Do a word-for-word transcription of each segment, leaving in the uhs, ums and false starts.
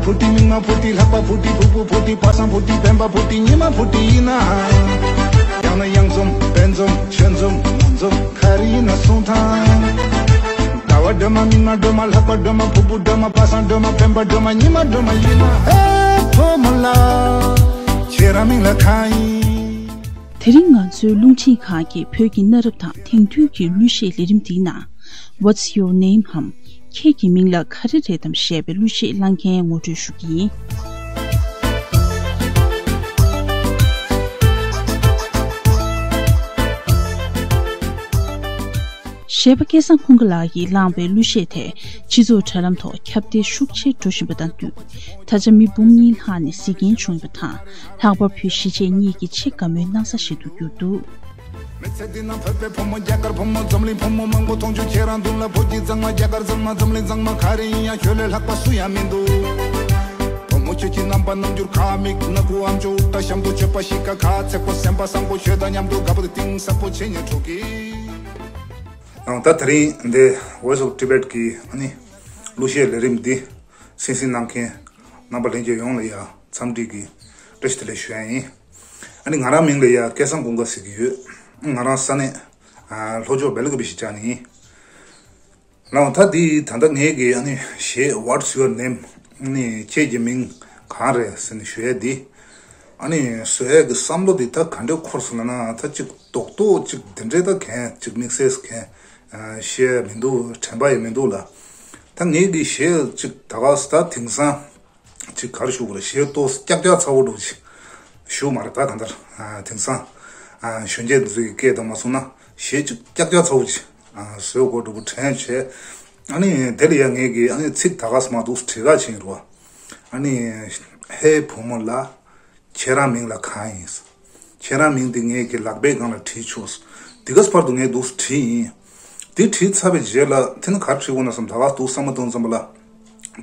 ཕུ་ཏི་མིག་དམར་ཕུ་ཏི་ལྷག་པ་ཕུ་ཏི་ཕུ་བོ་ཕུ་ཏི་པ་སངས་ཕུ་ཏི་སྤེན་པ་ཕུ་ཏི་ཉི་མ་ཕུ་ཏི་ཡིན་ན། ཡང་ན་གཡང་འཛོམས་དཔལ་འཛོམས་ཆོས་འཛོམས་ངོ་འཛོམས་ག་རེ་ཡིན་ན་གསུང་དང་། ཟླ་བ་སྒྲོལ་མ་མིག་དམར་སྒྲོལ་མ་ལྷག་པ་སྒྲོལ་མ་ཕུ་བོ་སྒྲོལ་མ་པ་སངས་སྒྲོལ་མ་སྤེན་པ་སྒྲོལ་མ་ཉི་མ་སྒྲོལ་མ་ཡིན་ན། ཨེ་བུ་མོ་ལགས། ཁྱེད་རང་མིང་ལ་གང་ཡིན། དེ་རིང་ང་ཚོའི་རླུང་འཕྲིན་ཁང་གིས་བོད་ཀྱི་གནའ་རབས་དང་དེང་དུས་ཀྱི་གླུ་གཞས་ལས་རིམ་འདིའི་ནང་། What's your name? འམ། ཁྱེད་ཀྱི་མིང་ལ་ག་རེ་རེད་དམ་ཞེས་པའི་གླུ་གཞས་བླངས་མཁན་ངོ་སྤྲོད་ཞུ་གི་ཡིན། གཞས་པ་སྐལ་བཟང་ཀུན་དགའ་ལགས་ཀྱིས་བླངས་པའི་གླུ་གཞས་དེ་སྤྱི་ཚོགས་དྲ་ལམ་ཐོག་ཁྱབ་གདལ་ཤུགས་ཆེ་འགྲོ་བཞིན་པ་དང་བསྟུན། ད་ཆ་མི་འབུམ་གཉིས་ལྷག་ནས་གཟིགས་མཁན་བྱུང་ཡོད་པ་དང་། ལྷག་པར་བོད་གཞིས་བྱེས་གཉིས་ཀྱི་ཆེས་དགའ་མོས་གནང་ས་ཞིག་ཏུ་གྱུར་འདུག། མི་ཚེ་འདི་ན་བོད་པའི་བུ་མོ་རྒྱ་གར་བུ་མོ་འཛམ་གླིང་བུ་མོ་མང་པོ་མཐོང་བྱུང་། ཁྱེད་རང་མདུན་ལ་བོད་ཀྱི་གཙང་མ་རྒྱ་གར་གཙང་མ་འཛམ་གླིང་གཙང་མ་ག་རེ་ཡིན་ཡང་ཁྱོད་ལས་ལྷག་པ་སུ་ཡང་མི་འདུག། བུ་མོ་ཁྱོད་ཀྱི་རྣམ་པ་རྣམ་འགྱུར་ཁ་མིག་སྣ་ཁུག་ཨམ་ཅོག་ད་གཤམ་དུ་སྤྱོད་པ་གཤིས་ཀ་ཁ་ཚེག་པོ་སེམས་པ་བཟང་པོ་ཁྱོད་དང་མཉམ་དུ་དགའ་པོ་དེ་གཏིང་ཟབ་པོ་བྱེད་སྙིང་འདོད་ཀི། ཨང་ད་དེ་རིང་འདི་Voice of Tibet གི་ཨ་ནི་གླུ་གཞས་ལས་རིམ་འདི་གསན་གཟིགས་གནང་མཁན་རྣམ་པ་ལྷན་རྒྱས་ཡོངས་ལ་ཡ་འཚམས་འདྲི་གི་བཀྲ་ཤིས་བདེ་ལེགས་ཞུ་ཡ་ཡིན། ཨ་ནི་ང་རང་མིང་ལ་ཡ་སྐལ་བཟང་ཀུན་དགའ་ཟེར་གྱི་ཡོད། ང་རང་ས་གནས་ཨ་ལྷོ་ཕྱོགས་སྦེལ་ཀོབ་གཞིས་ཆགས་ནས་ཡིན། ལགས་ད་འདི་ད་ལྟ་ངས་ཀྱི་ཨ་ནི་གཞས་What's Your Name ཨ་ནི་ཁྱེད་ཀྱི་མིང་གང་རེད་ཟེར་ནས་ཞུ་ཡ་འདི། ཨ་ནི་བཟོ་ཡ་གི་བསམ་བློ་འདི་ད་ག་འདྲས་འཁོར་སོང་ལབ་ན་ད་ཅིག་རྡོག་རྡོག་ཅིག་འདི་འདྲས་ད་གན་ཅིག་དམིགས་བསལ་གན་ཨ་བཤད་ཡ་མི་འདུག། དྲན་པ་ཡང་མི་འདུག་ལ། ད་ངས་ཀྱི་གཞས་ཅིག་ད་ག་ས་ད་དེང་སང་ཅིག་ག་རེ་ཞུ་དགོས་རེད། གཞས་ཏོག་ཙམ་ཀྱག་ཀྱག་ཚ་བོ་འདྲ་ཅིག་ཞུ་མ་རེད། ད་གང་ལྟར་ཨ་དེང་སང་ཨ་གཞོན་སྐྱེས་འདི་ཚོ་གི་སྐད་དང་མ་སོང་ན་གཞས་ཅིག་ཀྱག་ཀྱག་ཚ་བོ་ཅིག་ཨ་བཟོ་དགོས་འདྲ་པོ་དྲན་བྱས། ཨ་ནི་དེ་ལ་ཡ་ངས་ཀྱི་ཨ་ནི་ཚིག་ད་ག་ས་མ་འདུག་བྲིས་ཁ་ཕྱིན་རོ། ཨ་ནི་ཧེ་བུ་མོ་ལགས། ཁྱེད་རང་མིང་ལ་གང་ཡིན། ཁྱེད་རང་མིང་འདི་ངས་ཀྱི་ལག་པའི་སྒང་ལ་བྲིས་ཆོག། འདི་ག་ས་བར་དུ་ངས་འདུག་སེ་བྲིས་ཡིན། འདི་བྲིས་ཚར་བའི་རྗེས་ལ་དེ་ནི་ག་རེ་བྲིས་དགོས་ན་བསམ་ད་ག་ས་འདུག་བསམ་བློ་གཏོང་ཙམ་པ་ལ།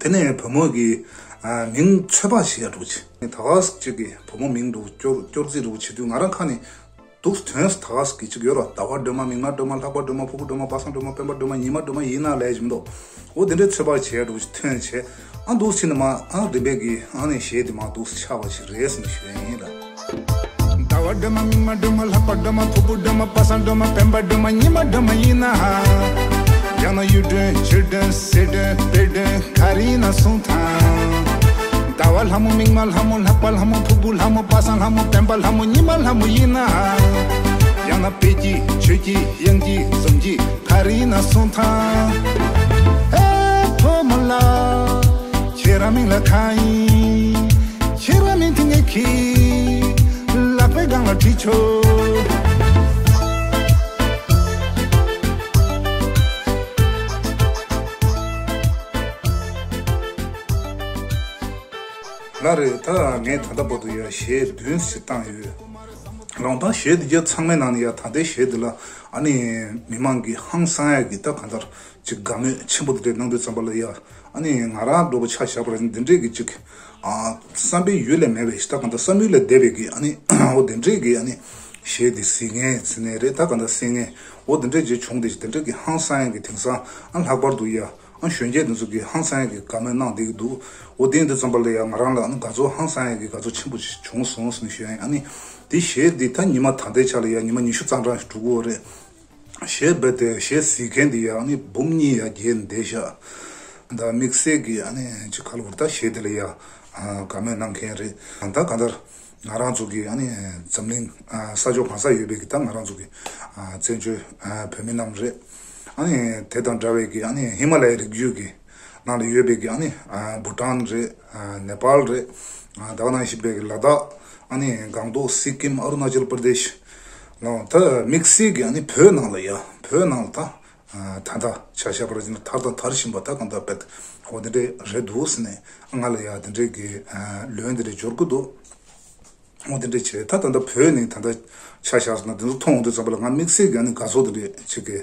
དེ་ནས་བུ་མོ་གི་ཨ་མིང་ཚོད་དཔག་བྱེད་ཡ་འདྲ་བོ་ཅིག། ད་ག་ས་ཅིག་གི་བུ་མོ་མིང་འདྲ་བོ་སྐྱོར་སྐྱོར་རྩིས་འདྲ་བོ་བྱེད་དུས་ང་རང་ཁ་ནས་འདུག་སེ་ཐོན་སོང་། ད་ག་ས་གི་ཅིག་ཡོད་ར། ཟླ་བ་སྒྲོལ་མ་མིག་དམར་སྒྲོལ་མ་ལྷག་པ་སྒྲོལ་མ་ཕུར་བུ་སྒྲོལ་མ་པ་སངས་སྒྲོལ་མ་སྤེན་པ་སྒྲོལ་མ་ཉི་མ་སྒྲོལ་མ་ཡིན་ན་ལས་ཀྱི་མི་འདུག། འོ་དེ་འདྲའི་ཚོད་དཔག་བྱས་འདྲ་བོ་ཞིག་ཐོན་བྱས། ཨ་འདུག་སེ་ནི་མ་ཨ་རིམ་པས་ཀྱི་ཨ་ནི་གཞས་དེ་མ་འདུག་སེ་ཆགས་པ་ཞིག་རེད་ཟེར་ནས་ཞུ་ཡ་ཡིན་ལ། ཟླ་བ་སྒྲོལ་མ་མིག་དམར་སྒྲོལ་མ་ལྷག་པ་སྒྲོལ་མ་ཕུར་བུ་སྒྲོལ་མ་པ་སངས་སྒྲོལ་མ་སྤེན་པ་སྒྲོལ་མ་ཉི་མ་སྒྲོལ་མ་ཡིན་ན། ཡང་ན་གཡུ་སྒྲོན་ཆུ་སྒྲོན་སེར་སྒྲོན་དཔལ་སྒྲོན་ག་རེ་ཡིན་ན་གསུང་དང་། ཟླ་བ་ལྷ་མོ་མིག་དམར་ལྷ་མོ་ལྷག་པ་ལྷ་མོ་ཕུར་བུ་ལྷ་མོ་པ་སངས་ལྷ་མོ་སྤེན་པ་ལྷ་མོ་ཉི་མ་ལྷ་མོ་ཡིན་ན། ཡང་ན་དཔལ་གྱི་ཆོས་ཀྱི་གཡང་གི་འཛོམས་ཀྱི་ག་རེ་ཡིན་ན་གསུང་དང་། ཨེ་བུ་མོ་ལགས། ཁྱེད་རང་མིང་ལ་གང་ཡིན། ཁྱེད་རང་མིང་དེ་ངས་ཀྱི་ལག་པའི་སྒང་ལ་བྲིས་ཆོག། ལགས་རེད། ད་ངས་ད་ལྟ་བར་དུ་ཡ་གཞས་བདུན་ཞིག་བཏང་ཡོད། ལགས་ད་གཞས་འདི་ག་ཚང་མའི་ནང་ནས་ཡ་ད་ལྟའི་གཞས་འདི་ལ་ཨ་ནི་མི་མང་གིས་ཧང་སང་ཡ་གི་ད་གང་ལྟར་ཅིག་དགའ་མོས་ཆེན་པོ་དེ་འདྲ་གནང་དུས་ཙམ་པ་ལ་ཡ། ཨ་ནི་ང་རང་འདྲ་པོ་ཆ་བཞག་པ་རེད། འདི་འདྲས་ཀྱི་ཅིག་ཨ་བསམ་པའི་ཡུལ་ལས་མེད་པའི་ཞིག་ད་གང་ལྟར་བསམ་ཡུལ་ལས་འདས་པའི་གི་ཨ་ནི་འོ་དེ་འདྲས་ཀྱི་ཨ་ནི་གཞས་འདི་གཟིགས་མཁན་ཟེར་ནས་རེད། ད་གང་ལྟར་གསན་མཁན་འོ་དེ་འདྲས་ཅིག་བྱུང་སྟེ་དེ་འདྲས་ཀྱི་ཧང་སང་ཡ་གི་དེང་སང་ཨ་ལྷག་པར་དུ་ཡ། ཨ་གཞོན་སྐྱེས་འདི་ཚོ་གིས་ཧང་སང་ཡ་གི་དགའ་མོས་གནང་བསྡད་ཀྱི་འདུག། འོ་དེ་ཡིན་དུས་ཙམ་པ་ལ་ཡ་ང་རང་ལ་ཨ་ནི་དགའ་ཚོར་ཧང་སང་ཡ་གི་དགའ་ཚོར་ཆེན་པོ་ཞིག་བྱུང་སོང་ཟེར་ནས་ཞུ་ཡ་ཡིན། ཨ་ནི་དེ་གཞས་འདི་ད་ཉི་མ་ད་ལྟའི་ཆ་ལ་ཡ་ཉི་མ་ཉི་ཤུ་རྩ་གྲངས་ཤིག་འགྲོ་གི་ཡོད་རེད། གཞས་རྦད་དེ་གཞས་གཟིགས་མཁན་འདི་ཡ་ཨ་ནི་འབུམ་གཉིས་ཡ་བརྒལ་ནས་བསྡད་ཤག། ད་དམིགས་བསལ་གྱི་ཨ་ནི་ཅིག་ག་ལ་བར་ད་གཞས་འདི་ལ་ཡ་ཨ་དགའ་མོས་གནང་མཁན་རེད། ད་གང་ལྟར། ང་རང་ཚོ་གི་ཨ་ནི་འཛམ་གླིང་ཨ་ས་ཕྱོགས་གང་སར་ཡོད་པའི་གི་ད་ང་རང་ཚོ་གི་ཨ་བཙན་བྱོལ་ཨ་བོད་མི་རྣམས་རེད། ཨ་ནི་དེ་དང་འདྲ་བའི་གི་ཨ་ནི་ཧི་མ་ལ་ཡའི་རི་རྒྱུད་ཀྱི་ནང་ལ་ཡོད་པའི་གི་ཨ་ནི་ཨ་བྷུ་ཊཱན་རེད། ཨ་ནེ་པཱལ་རེད། ཨ་ད་ག་ནང་བཞིན་པའི་གི་ལ་དྭགས། ཨ་ནི་སྒང་ཏོག་སི་ཀིམ། ཨ་རུ་ན་ཅལ་པར་དེཤ་ལ་ད་དམིགས་བསལ་གི་ཨ་ནི་བོད་ནང་ལ་ཡ་བོད་ནང་ལ་ད། ད་ལྟ་ཆ་བཞག་པར་ཡིན་ན་དར་དང་དར་བཞིན་པ་ད་གང་ལྟར་བེད་འོ་དེ་འདྲས་རེད་འདུག་ཟེར་ནས་ང་ལ་ཡ་དེ་འདྲས་ཀྱི་ལོན་དེ་འདྲས་འབྱོར་གི་འདུག། འོ་དེ་འདྲས་བྱས་ད་ད་ལྟ་བོད་ནས་ད་ལྟ་ཆ་བཞག་སོང་ན་དེ་ཚོ་མཐོང་འོང་དུས་ཙམ་པ་ལ་ང་དམིགས་བསལ་གྱི་ཨ་ནི་དགའ་ཚོར་དེ་འདྲས་ཅིག་གི་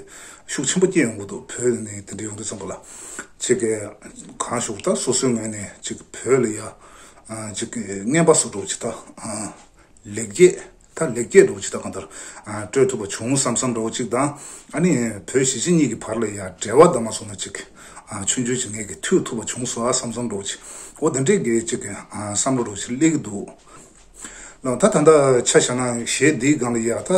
ཤུགས་ཆེན་པོ་སྐྱེ་ཡོང་གི་འདུག། བོད་ནས་དེ་འདྲས་ཡོང་དུས་ཙམ་པ་ལ་ཅིག་གི་གང་ཞུ་ད་སོ་སོའི་ངོས་ནས་ཅིག་བོད་ལ་ཡ་ཅིག་གི་རྔན་པ་སུ་འགྲོ་ཅིག་ད། ལེགས་སྐྱེས་ ད་ལེགས་སྐྱེས་འདྲ་བོ་ཅིག་ད་གང་ལྟར་སྤྲོད་ཐུབ་པ་བྱུང་བསམ་བསམ་འདྲ་བོ་ཅིག་དང་། ཨ་ནི་བོད་གཞིས་བྱེས་གཉིས་ཀྱི་བར་ལ་ཡ་འབྲེལ་བ་ད་མ་སོང་ན་ཅིག་ཆུང་ཆུང་ཅིག་ངས་ཀྱི་མཐུད་ཐུབ་པ་བྱུང་སོང་ཨ་བསམ་བསམ་འདྲ་བོ་ཅིག་འོ་དེ་འདྲས་ཀྱི་ཅིག་བསམ་བློ་འདྲ་བོ་ཅིག་སླེབས་ཀྱི་འདུག་ལགས། ད་ད་ལྟ་ཆ་བཞག་ན་གཞས་འདིའི་སྒང་ལ་ཡ་ད་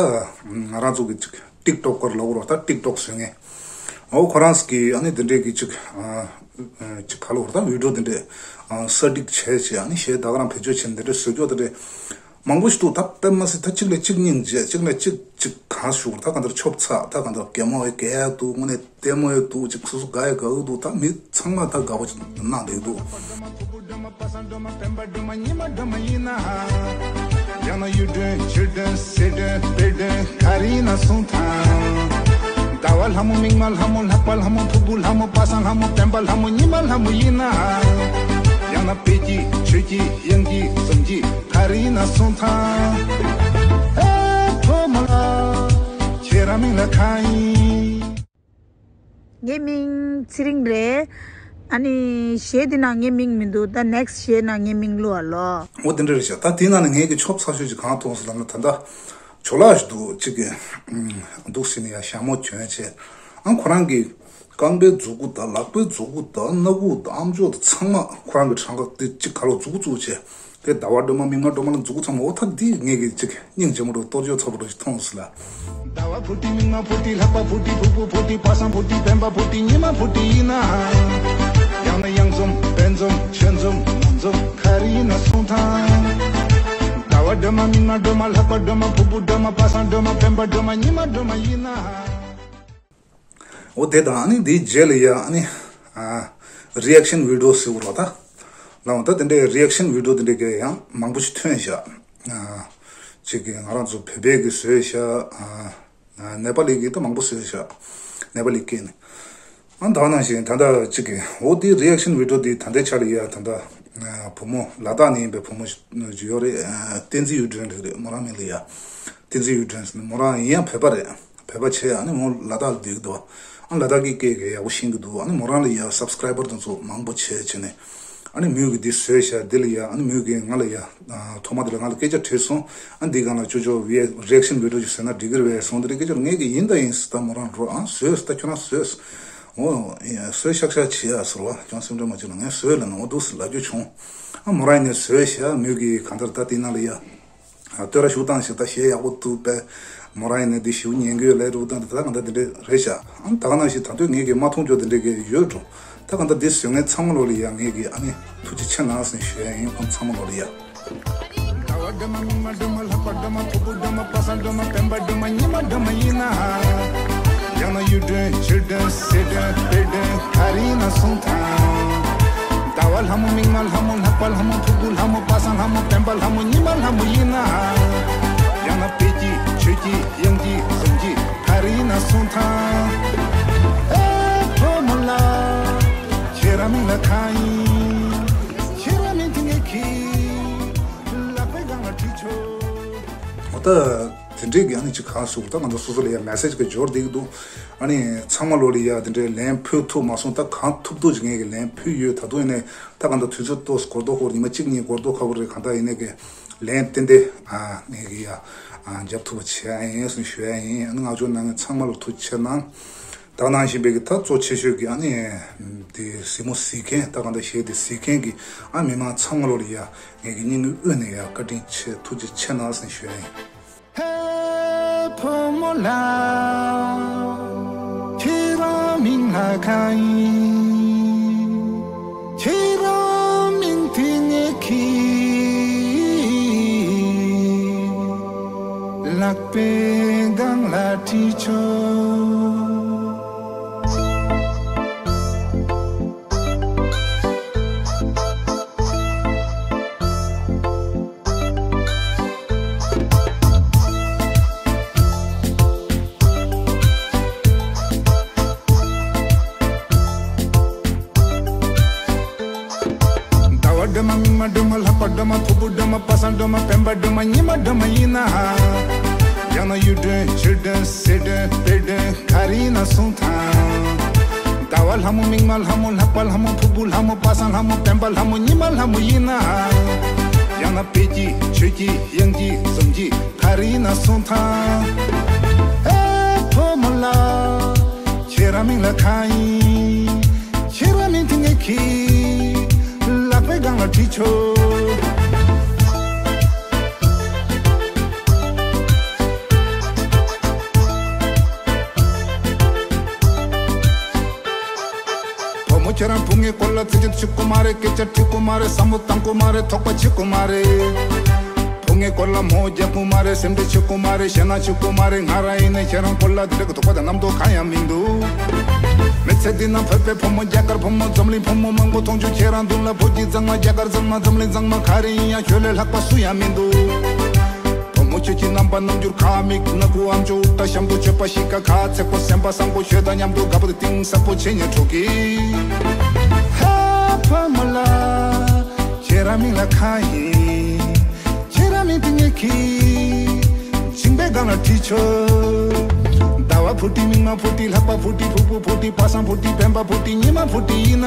ང་རང་ཚོ་གི་ཅིག་ཊིག་ཊོག་ཀར་ལབ་དགོས་རེད་ད། ཊིག་ཊོག་བཟོ་མཁན་འོ་ཁོ་རང་གི་ཨ་ནི་དེ་འདྲས་ཀྱི་ཅིག་ཅིག་ག་ལབ་དགོས་རེད་ད། བི་ཌི་ཡོ་དེ་འདྲས་གསར་སྒྲིག་བྱས་བྱས་ཨ་ནི་གཞས་ད་ག་རང་བེད་སྤྱོད་བྱས་ནས་དེ་འདྲས་བཟོ་རྒྱུ་དེ་འདྲས་མང་པོ་ཞིག་འདུག་ད་དཔེ་མ་སྲིད་ད་གཅིག་ལས་གཅིག་སྙིང་རྗེ། གཅིག་ལས་གཅིག་ཅིག་གང་ཞུ་དགོས་རེད་ད། གང་ལྟར་ཆོབ་ཚ། ད་གང་ལྟར་གད་མོ་ཡང་གད་ཡག་འདུག་དངོས་གནས་ལྟད་མོ་ཡང་འདུག་ཅིག་སོ་སོ་དགའ་ཡང་དགའ་གི་འདུག་ད་མི་ཚང་མ་ད་དགའ་པོ་ཅིག་གནང་བསྡད་འདུག་ཕུ་བོ་སྒྲོལ་མ་པ་སངས་སྒྲོལ་མ་སྤེན་པ་སྒྲོལ་མ་ཉི་མ་སྒྲོལ་མ་ཡིན་ན། ཡང་ན་གཡུ་སྒྲོན་ཆུ་སྒྲོན་སེ་སྒྲོན་སྤེ་སྒྲོན་ག་རེ་ཡིན་ན་གསུང་དང་། ཟླ་བ་ལྷ་མོ་མིག་དམར་ལྷ་མོ་ལྷག་པ་ལྷ་མོ་ཕུར་བུ་ལྷ་མོ་པ་སངས་ལྷ་མོ་སྤེན་པ་ལྷ་མོ་ཉི་མ་ལྷ་མོ་ཡིན་ན། ཡང་ན་དཔལ་གྱི་ཆོས་ཀྱི་དབྱངས་ཀྱི་ཟུམ་གྱི་ག་རེ་ཡིན་ན་གསུང་དང་། ཨེ་ཕོ་མོ་ལ་ཁྱེད་རང་མིང་ལ་གང་ཡིན། ངའི་མིང་ཚེ་རིང་རེད། ཨ་ནི་གཞས་འདི་ནང་ངའི་མིང་མི་འདུག་ད་ནེག་སི་གཞས་ནང་ངའི་མིང་བླུགས་ཨ་ལོ། འོ་དེ་འདྲ་རེད་ཤག་ད་དེའི་ནང་ནས་ངས་ཀྱི་ཆོབ་ཚ་ཤོས་ཅིག་གང་མཐོང་སོང་ལབ་ན་ད་ལྟ་ཇོ་ལགས་ཤིག་འདུག་ཅིག་གི་འདུག་ཟེར་ནས་ཡ་ཞྭ་མོ་གྱོན་བྱས། ཨང་ཁོ་རང་གི་རྐང་པའི་མཛུ་གུ་དང་ལག་པའི་མཛུ་གུ་དང་སྣ་ཁུག་དང་ཨམ་ཅོག་དང་ཚང་མ་ཁོ་རང་གི་བྲང་ཁ་དེ་གཅིག་ག་ལོ་མཛུ་གུ་བཙུགས་བྱས། དེ་ཟླ་བ་སྒྲོལ་མ་མིག་དམར་སྒྲོལ་མ་ལ་མཛུ་གུ་ཚང་མ་འོ་ད་འདི་ངས་ཀྱི་གཅིག་སྙིང་རྗེ་མོ་འདྲ་གཏོར་བཅོས་ཚ་པོ་འདྲ་ཞིག་མཐོང་སོང་ལ། ཟླ་བ་ཕུར་ཏི་མིག་དམར་ཕུར་ཏི་ལྷག་པ་ཕུར་ཏི་ཕུར་བུ་ཕུར་ཏི་པ་སངས་ཕུར་ཏི་སྤེན་པ་ཕུར་ཏི་ཉི་མ་ཕུར་ཏི་ཡིན་ན། ཡང་ན་གཡང་འཛོམས་དཔལ་འཛོམས་ཆོས་འཛོམས་ནོར་འཛོམས་ག་རེ་ཡིན་ན་གསུང་དང་། ཟླ་བ་སྒྲོལ་མ་མིག་དམར་སྒྲོལ་མ་ལྷག་པ་སྒྲོལ་མ་ཕུར་བུ་སྒྲོལ་མ་པ་སངས་སྒྲོལ་མ་སྤེན་པ་སྒྲོལ་མ་ཉི་མ་སྒྲོལ་མ་ཡིན་ན། འོ་དེ་དང་ཨ་ནི་དེའི་རྗེས་ལ་ཡ་ཨ་ནི་རི་ཨེག་ཤན་བི་ཌི་ཡོ་ཟེར་བ་རོ་ད། ལའང་ད་དེ་འདྲའི་རི་ཨེག་ཤན་བི་ཌི་ཡོ་དེ་འདྲའི་གི་ཡང་མང་པོ་ཞིག་ཐོན་བཞག་ཅིག་གི་ང་རང་ཚོ་བོད་པའི་གི་བཟོས་བཞག་ནེ་པ་ལི་གི་ད་མང་པོ་བཟོས་བཞག་ནེ་པ་ལི་སྐད་ནས། ཨ་ད་ནང་བཞིན་ད་ལྟ་ཅིག་གི་འོ་དེ་རི་ཨེག་ཤན་བི་ཌི་ཡོ་དེ་ད་ལྟའི་ཆ་ལ་ཡ་ད་ལྟ་བུ་མོ་ལ་དྭགས་ནས་ཡིན་པའི་བུ་མོ་ཞིག་ཡོད་རེད། བསྟན་འཛིན་གཡུ་སྒྲོན་ལགས་རེད་མོ་རང་མིང་ལ་ཡ། བསྟན་འཛིན་གཡུ་སྒྲོན་ཟེར་ནས་མོ་རང་ཡིན་ཡང་བོད་པ་རེད། བོད་པ་བྱས་ཨ་ནི་མོ་ལ་དྭགས་ལ་སྡོད་ཀྱི་འདུག་ཨ་ལ་དྭགས་ཀྱི་སྐད་ཀྱི་ཡག་པོ་ཤེས་ཀྱི་འདུག་ཨ་ནི་མོ་རང་ལ་ཡ་སབ་སི་ཀ་རའི་བར་དེ་ཚོ་མང་པོ་བྱས་བྱས་ནས། ཨ་ནི་མོས་ཀྱི་འདི་བཟོས་ཤག་འདི་ལ་ཡ་ཨ་ནི་མོས་ཀྱི་ང་ལ་ཡ། ཐོག་མ་དེ་ལ་ང་ལ་སྐད་ཆ་དྲིས་སོང་། ཨ་འདི་གང་ལ་ཅོ་ཅོ་བི་རི་ཨེག་ཤན་བི་ཌི་ཡོ་ཅིག་བཟོས་ན་འགྲིག་གི་རེད་པས་སོང་། འདི་རེད་སྐད་ཆ་ངས་ཀྱི་ཡིན་ད་ཡིན་ཟེར་ད་མོ་རང་འགྲོ་ཨ་བཟོས་ཟེར་ད་ཁྱོད་རང་བཟོས། འོ་བཟོས་ཤག་ཤག་བྱེད་ཡ་ཟེར་བ་ཀྱང་སེམས་ཁྲལ་མ་བྱེད་ལ་ངས་བཟོས་ལ་ན་འོ་འདུག་ཟེར་ལབ་རྒྱུ་བྱུང་། ཨ་མོ་རང་ཡིན་ནས་བཟོས་ཤག་མོས་ཀྱི་གང་ལྟར་ད་དེ་ནང་ལ་ཡ། བསྟོད་ར་ཞུ་སྟངས་ཤིག་ད་གཞས་ཡག་པོ་འདུག་པས། མོ་རང་ཡིན་ནས་འདི་ཞུ་ཉན་གི་ཡོད་ལས་རུ་སྟངས་དེ་ད་ག་འདྲ་དེ་འདྲ་རེད་ཤག་ཨང་ད་ག་ནང་བཞིན་ད་དུང་ངེད་ཀྱི་མ་མཐོང་རྒྱུ་དེ་འདྲ་གི་ཡོད་འགྲོ། ད་ག་འདྲ་འདི་བཟོས་མཁན་ཚང་མ་ལོ་ལ་ཡ་ངེད་ཀྱི་ཨ་ནི་ཐུགས་རྗེ་ཆེ་གནང་ཟེར་ཞུ་ཡ་ཡིན་ཁོང་ཚང་མ་ལོ་ལ་ཡ། ཟླ་བ་སྒྲོལ་མ་མིག་དམར་སྒྲོལ་མ་ལྷག་པ་སྒྲོལ་མ་ཕུར་བུ་སྒྲོལ་མ་པ་སངས་སྒྲོལ་མ་སྤེན་པ་སྒྲོལ་མ་ཉི་མ་སྒྲོལ་མ་ཡིན་ན། ཡང་ན་གཡུ་སྒྲོན་ཆུ་སྒྲོན་སེ་སྒྲོན་སྤེ་སྒྲོན་ག་རེ་ཡིན་ན་གསུང་དང་། ཟླ་བ་ལྷ་མོ་མིག་དམར་ལྷ་མོ་ལྷག་པ་ལྷ་མོ་ཕུར་བུ་ལྷ་མོ་པ་སངས་ལྷ་མོ་སྤེན་པ་ལྷ་མོ་ཉི་མ་ལྷ་མོ་ཡིན་ན། ཡང་ན་དཔལ་གྱི་ཆོས་ཀྱི་དབྱངས་ཀྱི་ཟུམ་གྱི་ག་རེ་ཡིན་ན་གསུང་དང་། ཨེ་ཕོ་མོ་ལ་ཁྱེད་རང་མིང་ལ་གང་ཡིན། ཁྱེད་རང་མིང་དེ་ངས་ཁྱི་ལག་པའི་སྒང་ལ་བྲིས་ཆོག་འོ་ད། དེ་འདྲའི་གི་ཨ་ནི་ཅིག་གང་སུ་ད་ང་ཚོ་སོ་སོ་ལ་ཡ་མེ་སེ་ཇི་གི་འབྱོར་བསྡད་ཀྱི་འདུག་ཨ་ནི་ཚང་མ་ལོ་ལ་ཡ་དེ་འདྲའི་ལན་ཕུལ་ཐུབ་མ་སོང་། ད་གང་ཐུབ་ཐུབ་ཅིག་ངས་གི་ལན་ཕུལ་ཡོད། ད་དུང་ཡིན་ནའི་ད་གང་ད་དུས་ཚོད་ཏོག་ཙམ་འགོར་དོ་ཧོར་ཉི་མ་གཅིག་གཉིས་འགོར་དོ་ཁ་བོ་རེད། གང་ད་ཡིན་ནའི་གི་ལན་ཏན་ཏན་ཨ་ངས་གི་ཡ་ཨ་འཇབ་ཐུབ་པ་བྱེད་ཡ་ཡིན་ཟེར་ཞུ་ཡ་ཡིན། ཨ་ནི་ང་ཚོ་ནང་ཚང་མ་ལ་ཐུགས་རྗེ་ཆེ་གནང་། ད་ག་ནང་བཞིན་པའི་གི་ད་གཙོ་ཆེ་ཤོས་ཀྱི་ཨ་ནི་དེ་གཟིགས་མོ་གཟིགས་མཁན་ད་གང་ད་གཞས་དེ་གཟིགས་མཁན་གྱི་ཨ་མི་མང་ཚང་མ་ལོ་ལ་ཡ་ངས་གི་སྙིང་གི་དབུས་ནས་ཡ་བཀའ་དྲིན་ཆེ་ཐུགས་རྗེ་ཆེ་གནང་ཟེར་ཞུ་ཡ་ཡིན། ཧེ་བུ་མོ་ལགས། ཁྱེད་རང་མིང་ལ་གང་ཡིན། ཁྱེད་རང་མིང་དེ་ངས་ཁྱི་ལག་པའི་སྒང་ལ་བྲིས་ཆོག་ཟླ་བ་སྒྲོལ་མ་མིག་དམར་སྒྲོལ་མ་ལྷག་པ་སྒྲོལ་མ་ཕུར་བུ་སྒྲོལ་མ་པ་སངས་སྒྲོལ་མ་སྤེན་པ་སྒྲོལ་མ་ཉི་མ་སྒྲོལ་མ་ཡིན་ན། ཡང་ན་གཡུ་སྒྲོན་ཆུ་སྒྲོན་སེ་སྒྲོན་སྤེ་སྒྲོན་ག་རེ་ཡིན་ན་གསུང་དང་། ཟླ་བ་ལྷ་མོ་མིག་དམར་ལྷ་མོ་ལྷག་པ་ལྷ་མོ་ཕུར་བུ་ལྷ་མོ་པ་སངས་ལྷ་མོ་སྤེན་པ་ལྷ་མོ་ཉི་མ་ལྷ་མོ་ཡིན་ན། ང་དཔལ་གྱི་ཆོས་ཀྱི་གཡང་གི་འཛོམས་ཀྱི་ག་རེ་ཡིན་ན་གསུང་དང་། ཨེ་བུ་མོ་ལགས། ཁྱེད་རང་མིང་ལ་གང་ཡིན། ཁྱེད་རང་མིང་དེ་ངས་ཁྱི། ལག་པའི་སྒང་ལ་བྲིས་ཆོག་བུ་མོ་ཁྱེད་རང་བུ་ངའི་སྐོར་ལ་རྩེད་འཇོ་བྱེད་ཀྱི་མ་རེད། སྐད་ཆ་དྲི་གི་མ་རེད། བསམ་བློ་བཏང་གི་མ་རེད། དོགས་པ་བྱེད་ཀྱི་མ་རེད། བུ་ངའི་སྐོར་ལ་མོ་རྒྱག་གི་མ་རེད། སེམས་ཁྲལ་བྱེད་ཀྱི་མ་རེད། ཞེད་སྣང་བྱེད་ཀྱི་མ་རེད། ང་རང་ཡིན་ནའི་ཁྱེད་རང་སྐོར་ལ་དེ་འདྲ་གི་དོགས་པ་དང་རྣམ་རྟོག་གང་ཡང་མི་འདུག་མི་ཚེ་འདི་ན་བོད་པའི་བུ་མོ་རྒྱ་གར་བུ་མོ་འཛམ་གླིང་བུ་མོ་མང་པོ་མཐོང་བྱུང་། ཁྱེད་རང་མདུན་ལ་བོད་ཀྱི་མཛངས་མ་རྒྱ་གར་མཛངས་མ་འཛམ་གླིང་མཛངས་མ་ག་རེ་ཡིན་ཡང་ཁྱོད་ལས་ལྷག་པ་སུ་ཡང་མི་འདུག་བུ་མོ་ཁྱོད་ཀྱི་རྣམ་པ་རྣམ་འགྱུར་ཁ་མིག་སྣ་ཁུག་ཨམ་ཅོག་ཨུ་ཏྲ་གཤམ་དུ་མཆོད་པ་ཤི་ཀ་ཁ་ཚེག་པོ་སེམས་པ་བཟང་པོ་ཁྱོད་དང་མཉམ་དུ་དགའ་པོ་དེ་གཏིང་ཟབ་པོ་བྱེད་ཉན་འགྲོ་གི། ཧ་བུ་མོ་ལགས། ཁྱེད་རང་མིང་ལ་གང་ཡིན། ཁྱེད་རང་མིང་དེ་ངས་ཁྱི། མཇིང་པའི་སྒང་ལ་བྲིས་ཆོག་ཟླ་བ་ཕུ་ཏི་མིག་དམར་ཕུ་ཏི་ལྷག་པ་ཕུ་ཏི་ཕུར་བུ་ཕུ་ཏི་པ་སངས་ཕུ་ཏི་སྤེན་པ་ཕུ་ཏི་ཉི་མ་ཕུ་ཏི་ཡིན་ན།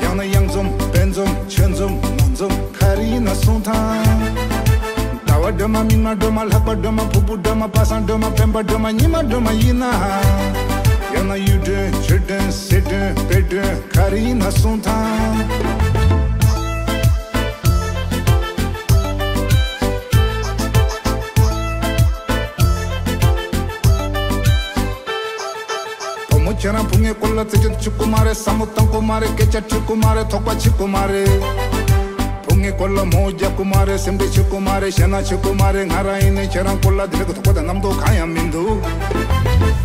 ཡང་ན་གཡང་འཛོམས་དཔལ་འཛོམས་ཆོས་འཛོམས་ནོར་འཛོམས་ག་རེ་ཡིན་ན་གསུང་དང་། ཟླ་བ་སྒྲོལ་མ་མིག་དམར་སྒྲོལ་མ་ལྷག་པ་སྒྲོལ་མ་ཕུར་བུ་སྒྲོལ་མ་པ་སངས་སྒྲོལ་མ་སྤེན་པ་སྒྲོལ་མ་ཉི་མ་སྒྲོལ་མ་ཡིན་ན། ཡང་ན་གཡུ་སྒྲོན་ཆོས་སྒྲོན་གསེར་སྒྲོན་དཔལ་སྒྲོན་ག་རེ་ཡིན་ན་གསུང་དང་། བུ་མོ་ཁྱེད་རང་བུ་ངའི་སྐོར་ལ་རྩེད་འཇོ་བྱེད་ཀྱི་མ་རེད། བསམ་བློ་བཏང་གི་མ་རེད། སྐད་ཆ་དྲི་གི་མ་རེད། དོགས་པ་བྱེད་ཀྱི་མ་རེད། བུ་ངའི་སྐོར་ལ་མོ་རྒྱག་གི་མ་རེད། སེམས་ཁྲལ་བྱེད་ཀྱི་མ་རེད། ཞེད་སྣང་བྱེད་ཀྱི་མ་རེད། ང་རང་ཡིན་ནའི་ཁྱེད་རང་སྐོར་ལ་དེ་འདྲ་གི་དོགས་པ་དང་རྣམ་རྟོག་གང་ཡང་མི་འདུག་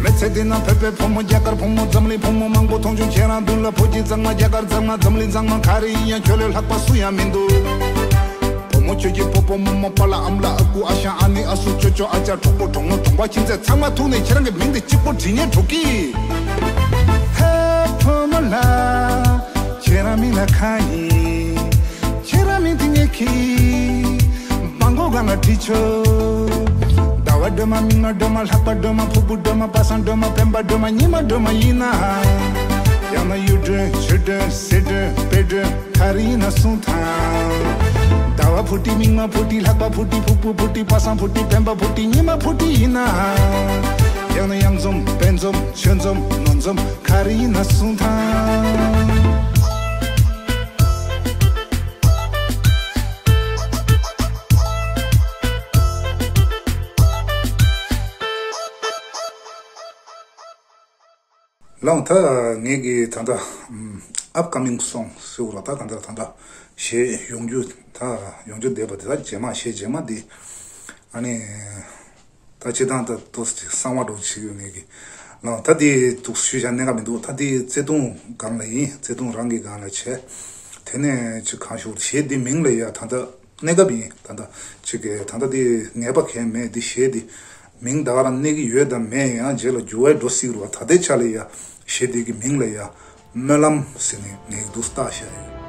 མི་ཚེ་འདི་ན་བོད་པའི་བུ་མོ་རྒྱ་གར་བུ་མོ་འཛམ་གླིང་བུ་མོ་མང་པོ་མཐོང་བྱུང་། ཁྱེད་རང་མདུན་ལ་བོད་ཀྱི་མཛངས་མ་རྒྱ་གར་མཛངས་མ་འཛམ་གླིང་མཛངས་མ་ག་རེ་ཡིན་ཡང་ཁྱོད་ལས་ལྷག་པ་སུ་ཡང་མི་འདུག་བུ་མོ་ཁྱོད་ཀྱི་སྤོ་སྤོ་རྨོ་རྨོ་པཱ་ལགས་ཨ་མ་ལགས་ཨ་ཁུ་ཨ་ཞང་ཨ་ནེ་ཨ་སྲུ་ཅོ་ཅོ་ཨ་ཅག་གྲོགས་པོ་གྲོགས་མོ་གྲོང་པ་ཁྱིམ་མཚེས་ཚང་མ་ཐུག་ནས་ཁྱེད་རང་གི་མིང་འདི་གཅིག་པོ་བྲིས་ཉན་འགྲོ་གི། ཧེ་བུ་མོ་ལགས། ཁྱེད་རང་མིང་ལ་གང་ཡིན། ཁྱེད་རང་མིང་དེ་ངས་ཁྱི། སྤང་གོ་སྒང་ལ་བྲིས་ཆོག་ཟླ་བ་སྒྲོལ་མ་མིག་དམར་སྒྲོལ་མ་ལྷག་པ་སྒྲོལ་མ་ཕུར་བུ་སྒྲོལ་མ་པ་སངས་སྒྲོལ་མ་སྤེན་པ་སྒྲོལ་མ་ཉི་མ་སྒྲོལ་མ་ཡིན་ན། ཡང་ན་གཡུ་སྒྲོན་ཆོས་སྒྲོན་གསེར་སྒྲོན་དཔལ་སྒྲོན་ག་རེ་ཡིན་ན་གསུང་དང་། ཟླ་བ་ཕུ་ཏི་མིག་དམར་ཕུ་ཏི་ལྷག་པ་ཕུ་ཏི་ཕུར་བུ་ཕུ་ཏི་པ་སངས་ཕུ་ཏི་སྤེན་པ་ཕུ་ཏི་ཉི་མ་ཕུ་ཏི་ཡིན་ན། ཡང་ན་གཡང་འཛོམས་དཔལ་འཛོམས་ཆོས་འཛོམས་ནོར་འཛོམས་ག་རེ་ཡིན་ན་གསུང་དང་། ལགས། ད་ངེད་ཀྱི་ད་ལྟ་ཨམ་upcoming song ཟེར་བ་ད་ག་འདྲ་ད་ལྟ་གཞས་ཡོང་རྒྱུ་ད་ཡོང་རྒྱུ་བསྡད་པ་དེ་ད་རྗེས་མ་གཞས་རྗེས་མ་འདི་ཨ་ནི་ད་སྤྱིར་བཏང་ད་ཏོག་ཙམ་གསང་བ་འདྲ་བོ་བྱེད་ཀྱི་ཡོད་ངེད་ཀྱི། ལགས། ད་འདི་འདུག་ཞུས་བཞག་གནད་འགག་མི་འདུག་ད་འདི་བརྩེ་དུང་སྒང་ལ་ཡིན། བརྩེ་དུང་རང་གི་སྒང་ལ་བྱས། དེ་ནས་ཅིག་གང་ཞུ་གཞས་འདི་མིང་ལ་ཡ་ད་ལྟ་གནས་སྐབས་ཡིན། ད་ལྟ་ཅིག་གི་ད་ལྟ་འདི་ངེས་པ་གང་མེད། འདི་གཞས་འདི་མིང་ད་ག་རང་གནས་ཀྱི་ཡོད་དམ་མེད་ཡང་རྗེས་ལ་འགྱུར་བ་འགྲོ་སྲིད་རུང་ད་ལྟའི་ཆ་ལ་ཡ་གཞས་འདི་གི་མིང་ལ་ཡ་སྨོན་ལམ་ཟེར་ནས་ངས་འདུག་བཏགས་བཞག་ཡོད།